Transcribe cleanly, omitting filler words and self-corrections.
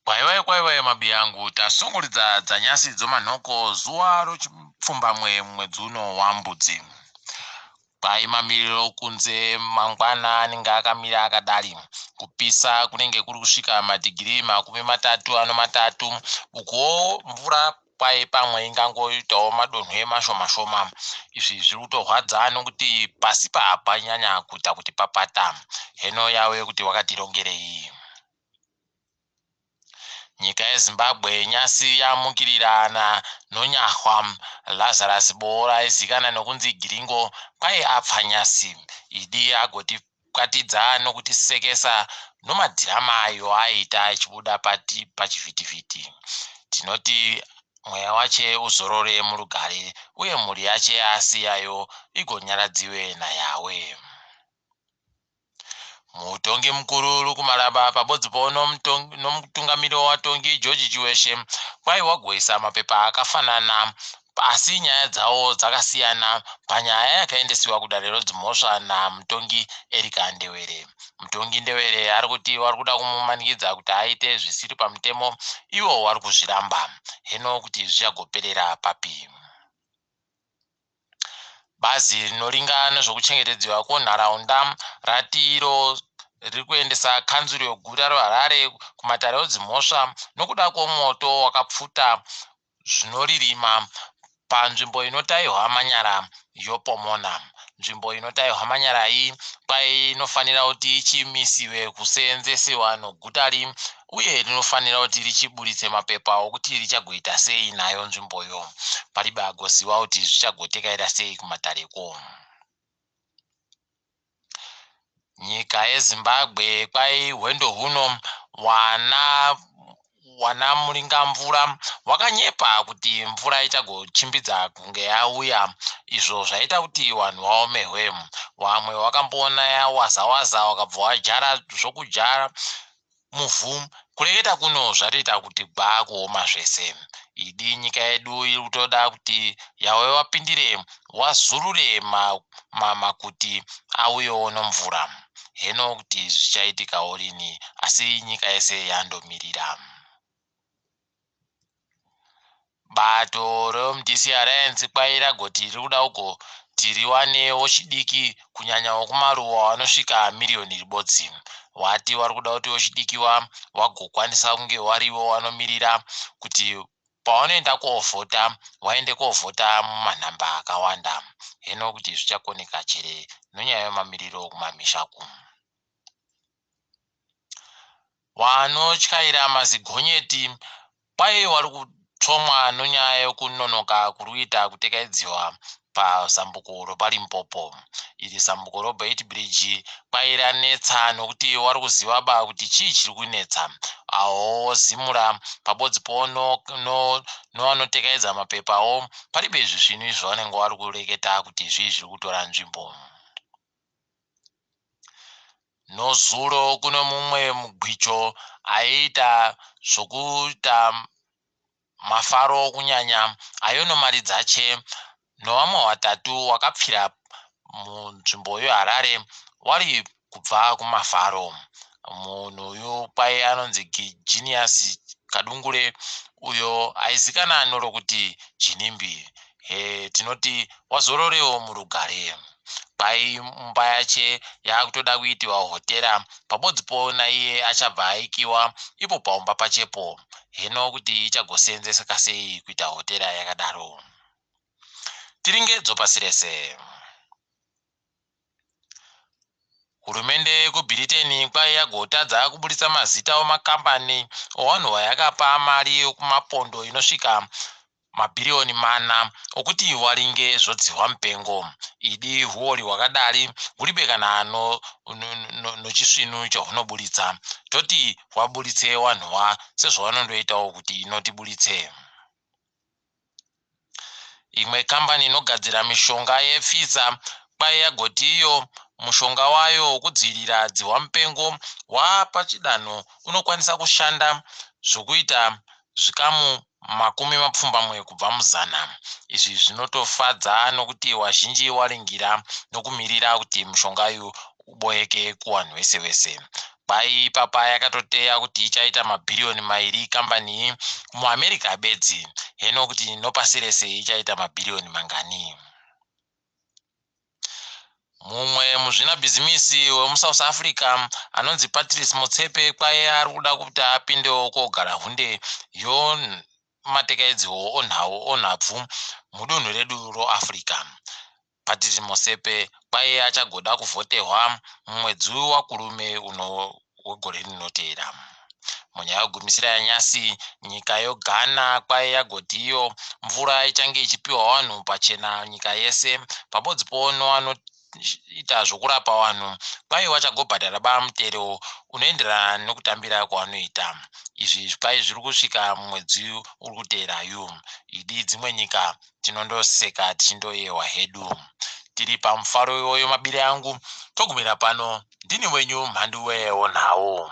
Kwaiwai kwaiwai mabiyangu tasongoridza dzanyasi dzomanhoko zuva rochipfumbamwe mwedzi uno wambudzi. Kwai mamiriro okunze mangwana anenge akamira akadari. Kupisa kunenge kuri kusvika madhigirii 33, ukuwo mvura kwai pamwe ingangoitawo madonhwe mashoma shoma. Izvi zviri kutorwadza nokuti pasi pa panyanya kuita kuti papata. Heno yave kuti wakatirongerei. Nyika yeZimbabwe nyasi yamukirirana noNyahwa Lazarus Boora aizikanwa nokunzi Giringo kwai apfa nyasi. Idi agotikwatidza nokutisekesa nomadhirama ayo aiita achibuda pachivhitivhiti. Tinoti mweya wache uzorore murugare uye mhuri yache yaasiyayo igonyaradziwe naYahweh. Mutongi mukuru Luke Malaba pabodzi po nomutungamiri wevatongi George Chiweshe kwai wagoisa mapepa akafanana asi nyaya dzawo dzakasiyana panyaya yakaendesiwa kudare redzimhosva namutongi Erica Ndewere. Mutongi Ndewere ari kuti vari kuda kumumanikidza kuti aite zvisiri pamutemo ivo vari kuzviramba. Heno kuti zvichagoperera papi. Bazi rinoringa nezvekuchengetedzwa kwenharaunda rati iro riri kuendesa kanzuru yeguta reHarare kumatare edzimhosva nokuda kwemoto wakapfuta zvinoririma panzvimbo inotaihwa manyara yoPomona. Nzvimbo inotaihwa manyara iyi kwai inofanira kuti ichimisiwe kuseenzesiwa nogutari uye rinofanira kuti richiburitse mapepa okuti richagoita sei nayo nzvimboyo. Paribe agoziva kuti zvichagotekaira sei kumatareko. Nyika yeZimbabwe kwai hwendo huno wana wana muringamvura wakanyepa kuti mvura ichagochimbidza kunge yauya izvo zvaita kuti vanhu vaomerwe. Vamwe wakamboona yawaza waza wakabva wajara zvokujara muvhu. Kureketa kuno zvatoita kuti gwaa kuoma zvese. Idi nyika yedu iri kutoda kuti Yahweh wapindire wazurure makuti auyewo nomvura. Heno kuti zvichaitikawo rini asi nyika yese yandomirira. Bato reMDC Alliance kwai ragoti riri kuda kugoti riwane wechidiki kunyanya wekumaruwa vanosvika miriyoni ribodzi. Vati vari kuda kuti wechidikiwa vagokwanisa kunge varivo vanomirira kuti pavanoenda kovhota vaende kovhota mumanhamba akawanda. Heno kuti zvichakoneka chere nonyaya yemamiriro kumamisha uku. Vanotyaira mazigonyeti kwai vari kutsvomwa nonyaya yekunonoka kuri kuita kutekaidziwa pazambuko repaLimpopo. Iri zambuko reBeitbridge kwai ranetsa nokuti vari kuziva ba kuti chii chiri kunetsa. Awo Zimura pabodzipo nevanotekaidza mapepawo paribe zvisvinu zvavanenge vari kureketa kuti zvii zviri kutora nzvimbo. Nozuro kune mumwe mugwicho aiita zvokuita mafaro kunyanya ayo nomari dzache novamwe vatatu wakapfira munzvimbo yeHarare wari kubva kumafaro. Munhu uyu kwai anonzi Genius Kadungure uyo aizikanwa nerokuti Ginimbi. Tinoti wazororewo murugare. Kwai imba yache yakutoda kuitiwa hotera pabodzipo naiye achabva aikiwa ipo paumba pachepo. Heno kuti ichagoseenzeseka sei kuita hotera yakadaro. Tiringedzo pasi rese. Hurumende yekuBritain kwai yagotadza kuburitsa mazita emakambani evanhu vayakapa mari yekumapondo inosvika mabhiriyoni mana okuti waringe zvodzihwa mupengo. Idi huori hwakadari huribe kana nochisvinu chahunoburitsa. Toti waburitse wanhuwa sezvawanondoitawo kuti inotiburitse. Imwe kambani inogadzira mishonga yePfizer kwai yagoti iyo mushonga wayo wekudzivirira dzihwamupengo waapachidanho unokwanisa kushanda zvokuita zvikamu 80 kubva muzana. Izvi zvinotofadza nokuti vazhinji waringira nokumirira kuti mushonga uyu uboeke kuvanhu vese vese. Kwai ipapa yakatoteya kuti ichaita mabhiriyoni mairi kambani iyi muAmerica bedzi. Heno kuti nopasi rese ichaita mabhiriyoni mangani. Mumwe muzvinabhizimisi wemuSouth Africa anonzi Patrice Motsepe kwai ari kuda kuti apindewo kogara hunde yomatekaidziwo onhau onhabvu mudunhu redu roAfrica. Patrice Motsepe kwai achagoda kuvhotehwa mumwedzi waKurume uno wegore rinoteera. Munyaya yekugumisira yanyasi, nyika yoGhana kwai yagoti iyo mvura ichange ichipiwa vanhu pachena nyika yese pabodzi pono vanoita zvokurapa vanhu kwai vachagobhadhara ba mutero unoenderana nekutambira kwavanoita. Izvi kwai zviri kusvika mumwedzi uri kuteerayu. Idi dzimwe nyika tinondoseka tichindoyehwa hedu. Tiri pamufaro iwoyo mabiri angu, togumira pano. Ndini wenyu Mhanduwe wonhau.